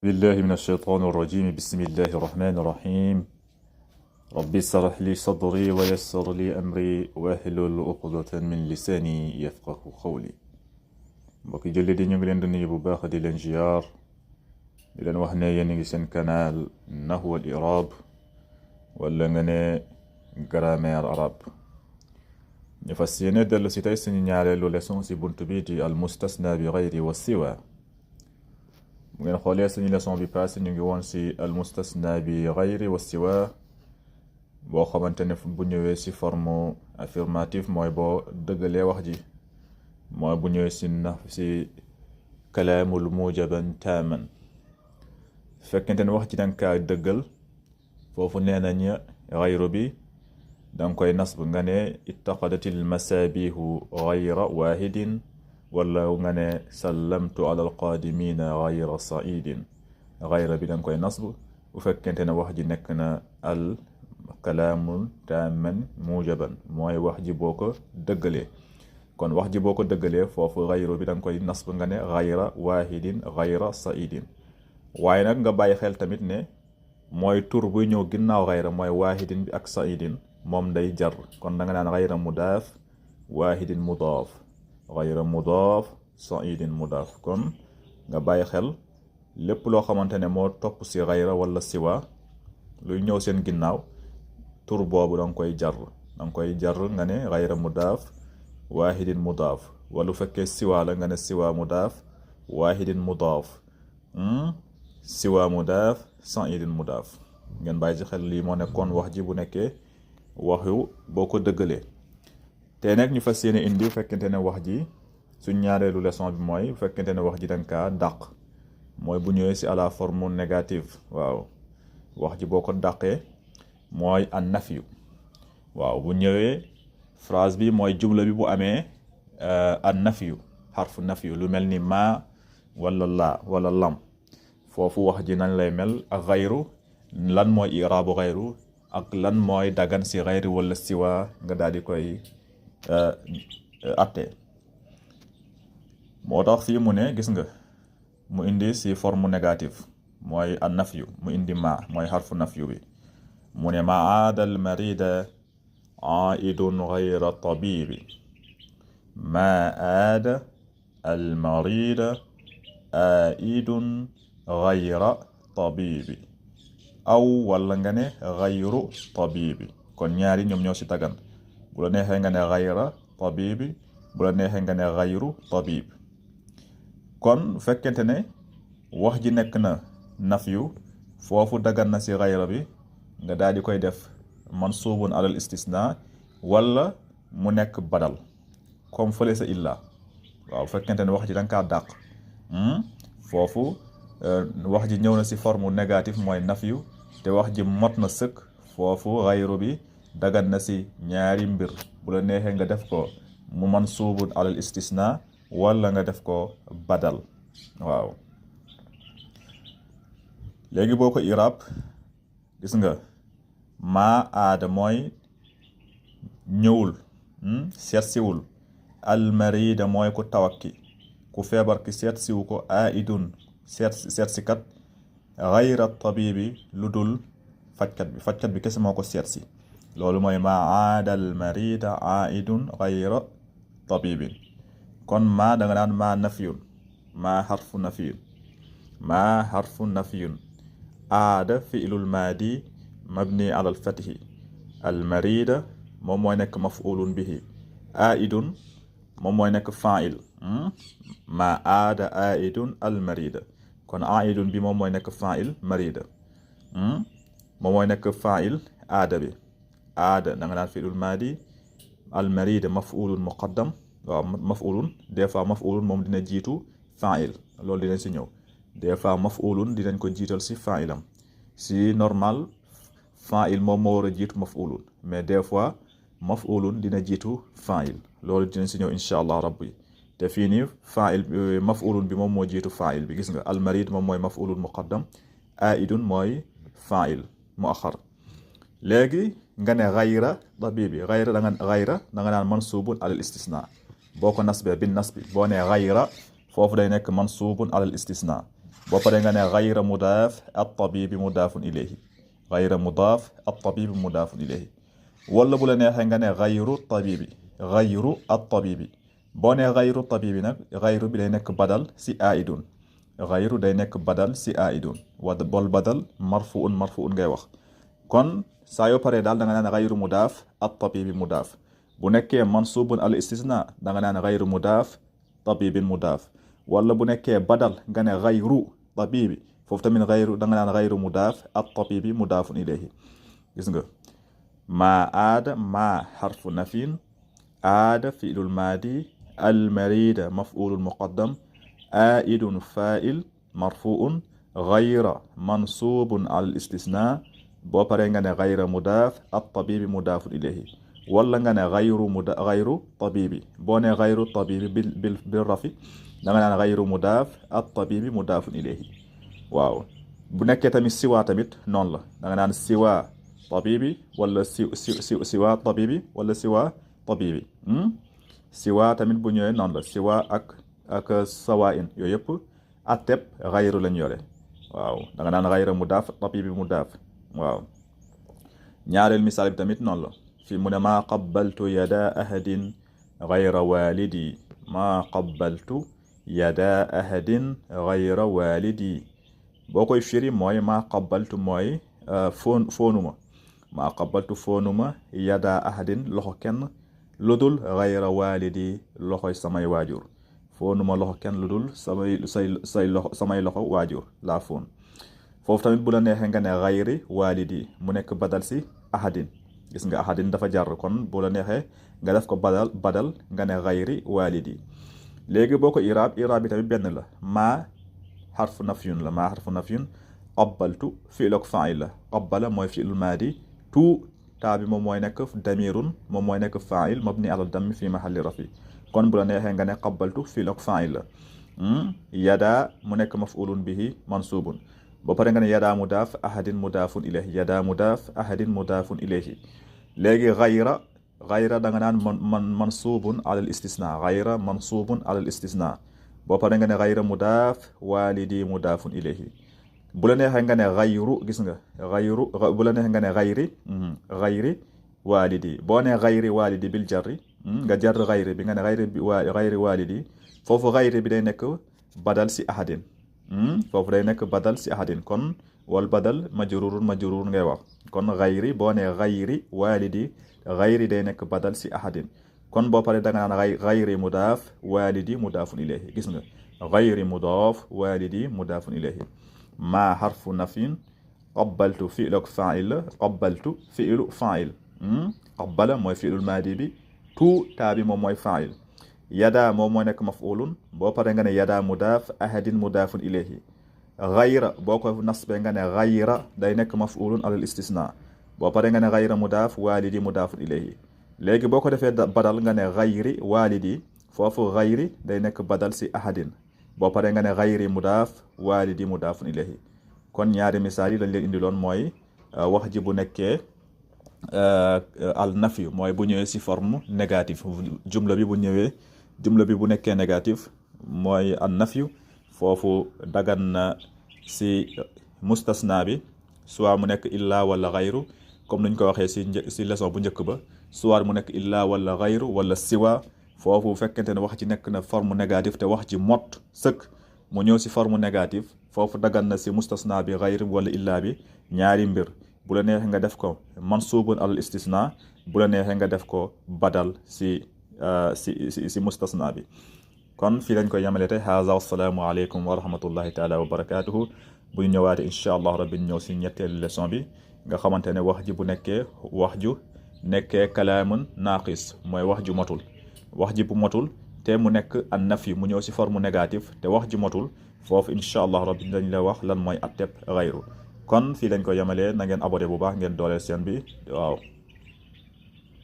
بالله من الشيطان الرجيم. بسم الله الرحمن الرحيم. ربي اشرح لي صدري ويسر لي أمري واحلل عقدة من لساني يفقه قولي. mbokki jullit yi ñu ngi leen di nuyu bu baax di leen ziyaar di leen wax ne yéen a ngi seen canal Nahwu al I'rab wala nga ne grammaire arabe. ñu fas yéene dellu si tey suñu ñaareelu leçon si bunt bi di al mustasna bi ghayri wa siwa. bu ngeen xoolee suñu leçon bi passé ñu ngi woon si al mustasna bi ghayri wa siwa boo xamante ne bu ñëwee si forme affirmative mooy boo dëggalee wax ji, mooy bu ñëwee si kalaamul mujaban taaman. fekkente ne wax ji danga kaa dëggal foofu nee nañ ghayru bi danga koy nasb nga ne ittaqadatil masaabihu ghayra waahidin, wala nga ne sallamtu ala alqaadimina ghayra saidin. ghayra bi danga koy nasb bu fekkente ne wax ji nekk na al kalaamul taaman mujaban, mooy wax ji boo ko dëggalee. kon wax ji boo ko dëggalee foofu ghayru bi danga koy nasb nga ne ghayra waahidin ghayra saidin. waaye nag nga bàyyi xel tamit ne mooy tur buy ñëw ginnaaw ghayra mooy waahidin bi ak saidin moom day jar. kon da nga naan ghayra mudaaf waahidin mudaaf, ghayra mudaaf saidin mudaaf. kon nga bàyyi xel lépp loo xamante ne moo topp si ghayra wala siwa luy ñëw seen ginnaaw tur boobu danga koy jar nga ne ghayra mudaaf waahidin mudaaf, wala bu fekkee siwa la nga ne siwa mudaaf waahidin mudaaf, siwa mudaaf saidin mudaaf. ngeen bàyyi ci xel lii moo nekkoon wax ji bu nekkee waxu boo ko dëggalee. te nag ñu fas yéene indi bu fekkente ne wax ji suñ ñaareelu leçon bi mooy bu fekkente ne wax ji danga kaa dàq, mooy bu ñëwee si à la forme négative. waaw wax ji boo ko dàqee mooy an nafyu. waaw bu ñëwee phrase bi mooy jumla bi bu amee an nafyu, xarfu nafyu, lu mel ni ma wala laa wala lam, foofu wax ji nañ lay mel. ak ghayru, lan mooy iraabu ghayru ak lan mooy dagan si ghayru wala siwa nga daal di koy atte. moo tax fii mu ne gis nga mu indi si forme négative mooy an nafyu, mu indi ma mooy xarfu nafyu bi. mu ne ma aada al marida aidun ghayra tabibi. ma aada al marida aidun ghayra tabibi, aw wala nga ne ghayru tabibi. kon ñaari ñoom ñoo si tagan. bu la neexee nga ne ghayra tabibi, bu la neexee nga ne ghayru tabib. kon fekkente ne wax ji nekk na nafyu foofu dagan na si ghayra bi nga daal di koy def mansubun alal istisna, wala mu nekk badal comme fële sa illa. waaw fekkente ne wax ji danga kaa dàq foofu wax ji ñëw na si forme négative mooy nafyu te wax ji mot na sëkk, foofu ghayru bi dagan na si ñaari mbir. bu la neexee nga def ko mu mansubun alal istisna, wala nga def ko badal. waaw léegi boo ko irab gis nga maa aada mooy ñëwul, seet siwul. almarida mooy ku tawakki, ku feebar ki seet siwu ko. aidun seet si kat ghayra tabibi, lu dul fajkat bi kese moo ko seet si. loolu mooy maa aada almarida aidun ghayra tabibin. kon maa da nga naan maa nafyun, maa xarfu nafyun, maa xarfu nafyun. aada fi'lul maadi mabni ala alfathi. almarida moom mooy nekk maf'ulun bihi. aidun moom mooy nekk fa'il. maa aada aidun almarida. kon aidun bi moom mooy nekk fa'il marida, moom mooy nekk fa'il aada bi. aada da nga naan fi'lul maadi, almarida maf'ulun muqaddam. waaw maf'ulun des fois maf'ulun moom dina jiitu fa'il, loolu dinañ si ñëw. des fois maf'ulun dinañ ko jiital si fa'ilam. si normal fa'il moom moo war a jiitu maf'ulun, mais des fois maf'ulun dina jiitu fa'il, loolu dinañ si ñëw incha allah rabbi. te fii nii fa'il maf'ulun bi moom moo jiitu fa'il bi. gis nga almarid moom mooy maf'ulun muqaddam, aidun mooy fa'il muaxar. léegi nga ne ghayra tabibi. ghayra da nga naan mansubun alal istisna. boo ko nasbee bin nasbi boo nee ghayra foofu day nekk mansubun alal istisna. boo paree nga ne gayra mudaaf at-tabibi mudaafun ilayhi gayra mudaaf at-tabibi mudaafun ilayhi wala bu la neexee nga ne gayru tabibi gayru at-tabibi boo nee gayru tabibi nag gayru bi day nekk badal si aidun gayru day nekk badal si aidun wal badal marfuun ngay wax kon saa yoo paree daal da nga naan gayru mudaaf at-tabibi mudaaf bu nekkee mansubun al istisna da nga naan gayru mudaaf tabibin mudaaf wala bu nekkee badal nga ne gayru tabibi foofu tamit gayru da nga naan gayru mudaaf at-tabibi mudaafun ilayhi gis nga maa aada maa xarfu nafin aada fi'lul maadi almarida maf'ulul muqaddam aidun fa'il marfuun gayra mansubun al istisna boo paree nga ne gayra mudaaf at-tabibi mudaafun ilayhi wala nga ne gayru tabibi boo ne gayru tabibi bil rafi da nga naan gayru mudaaf at-tabibi mudaafun ilayhi waaw bu nekkee tamit siwa tamit noonu la da nga naan siwa tabibi wala siwa tabibi wala siwa tabibi siwa tamit bu ñëwee noonu la siwa ak sawain yooyu yëpp atteb gayru lañ yore waaw da nga naan gayra mudaaf tabibi mudaaf waaw ñaareel misaal bi tamit noonu la fi mu ne maa qabbaltu yada ahadin gayra walidi maa qabbaltu yada ahadin gayra walidi boo koy firi mooy maa qabbaltu mooy foonuma maa qabbaltu foonuma yada ahadin loxo kenn ludul gayra walidi loxoy samay waajur foonuma loxo kenn ludul samay loxo waajur laa foon foofu tamit bu la neexee nga ne gayri walidi mu nekk badal si ahadin gis nga ahadin dafa jar kon bu la neexee nga def ko badal nga ne gayri walidi léegi boo ko iraab bi tamit benn la maa xarfu nafyun la maa xarfu nafyun qabbaltu fi'l ak fa'il la qabbala mooy fi'lul maadi tu taa bi moom mooy nekk damirun moom mooy nekk fa'il mabni ala dammi fi mahalli rafi kon bu la neexee nga ne qabbaltu fi'l ak fa'il la yada mu nekk maf'ulun bihi mansubun ba pare nga ne yada mudaaf ahadin mudaafun ilayhi yada mudaaf ahadin mudaafun ilayhi léegi gayra da nga naan mansubun ala al istisna gayra mansubun ala al istisna boo pare nga ne gayra mudaaf walidi mudaafun ilayhi bu la neexee nga ne gayru gis nga gayru bu la neexee nga ne gayri walidi boo ne gayri walidi bil jarri nga jar gayri bi nga ne gayri walidi foofu gayri bi day nekk badal si ahadin foofu day nekk badal si ahadin kon wal badal majrurun ngay wax kon gayri boo ne gayri walidi gayri day nekk badal si ahadin kon boo paree da nga naan gayri mudaaf walidi mudaafun ilayhi gis nga gayri mudaaf walidi mudaafun ilayhi maa xarfu nafin qabbaltu fi'l ak fa'il qabbaltu fi'lu fa'il qabbala mooy fi'lul maadi bi tu taa bi moom mooy fa'il yada moom mooy nekk maf'ulun boo paree nga ne yada mudaaf ahadin mudaafun ilayhi gayra boo ko nasbee nga ne gayra day nekk maf'ulun alal istisna boo paree nga ne gayra mudaaf walidi mudaafun ilayhi léegi boo ko defee badal nga ne gayri walidi foofu gayri day nekk badal si ahadin boo paree nga ne gayri mudaaf walidi mudaafun ilayhi kon ñaari misaal yi lañ leen indiloon mooy wax ji bu nekkee al nafi mooy bu ñëwee si forme négative jumla bi bu nekkee négatif mooy an nafi foofu dagan na si mustasna bi soit mu nekk illa wala gayru comme nuñ ko waxee si leçon bu njëkk ba soit mu nekk illa wala gayru wala siwa foofu fekkente ne wax ci nekk na forme négative te wax ci mot sëkk mu ñëw si forme négative foofu dagan na si mustasna bi gayru wala illa bi ñaari mbir bu la neexee nga def ko mansubun al istisna bu la neexee nga def ko badal si mustasna bi kon fii lañ koy yamale tey haza wassalaamu aleykum wa rahmatullahi taala wa barakatuhu bu ñu ñëwaate incha allah rabbi ñëw si ñetteelu leçon bi nga xamante ne wax ji bu nekkee kalaamun naaqis mooy wax ju motul wax ji bu motul te mu nekk an nafi mu ñëw si forme négatif te wax ji motul foofu incha allah rabbi dañ la wax lan mooy atteb gayru kon fii lañ koy yamalee na ngeen abonné bu baax ngeen dooleel seen bi waaw